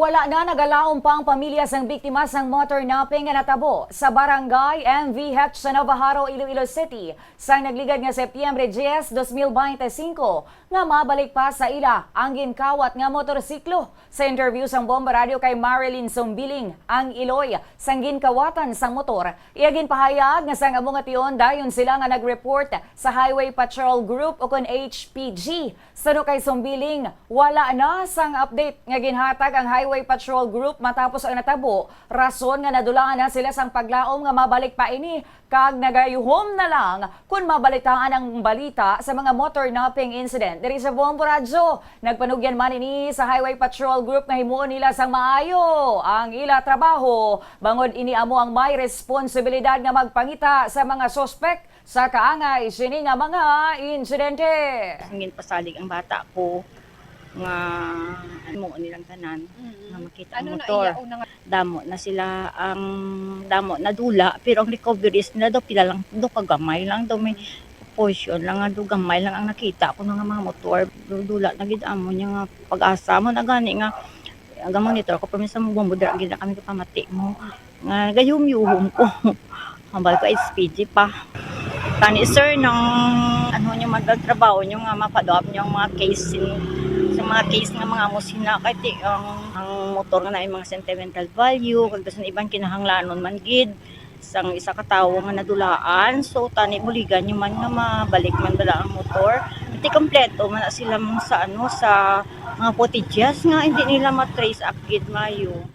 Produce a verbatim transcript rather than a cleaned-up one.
Wala na nagalaom pa ang pamilya sang biktima sang motor napping nga natabo sa Barangay M V H sa Navajaro, Iloilo City, sang nagligad nga Setyembre diyes, dos mil bente singko, nga mabalik pa sa ila ang ginkawat nga motorsiklo. Sa interview sang Bombo Radio kay Marilyn Sumbiling, ang iloy sang ginkawatan sang motor, iya ginpahayag nga sang amo nga tion dayon sila nga nag-report sa Highway Patrol Group o kon H P G. Suno kay Sumbiling, wala na sang update nga ginhatag ang Highway Patrol Group matapos ang natabo, rason nga nadulaan na sila sang paglaom nga mabalik pa ini, kag nagayuhom na lang kon mabalitaan ang balita sa mga motor napping incident diri sa Bombo Radyo. Nagpanugyan man ini sa Highway Patrol Group nga himuon nila sang maayo ang ila trabaho, bangod ini amo ang may responsibilidad nga magpangita sa mga suspek sa kaangay sini nga mga insidente. Ang ginpasalig ang bata ko nga ano mo nilang tanan Mm. nga makita Ano ang na motor. Iya una nga Damo na sila ang damo na dula, pero ang recoveries nila daw pila lang, daw kagamay lang, daw may portion lang nga daw gamay lang ang nakita ko nga mga motor. Dula na gid amo niya nga pag-asa mo na gani nga aga monitor ko, pero minsan mo dira gid na kami kapamati mo. Nga gayum-yuhom ko. Hambal ko, S P G pa. Tani, sir, nang ano nyo man ang trabaho nyo nga mapadop nyo ang mga case sin-, sa mga case nga mga musina, kay ti, ang, ang motor nga na mga sentimental value, kag bisan iban kinahanglanon man gid sang isa ka tawo nga nadulaan. So, tani, buligan nyo man nga mabalik man bala ang motor. Ti kompleto man na sila sa, ano, sa mga footages nga hindi nila matrace up gid maayo.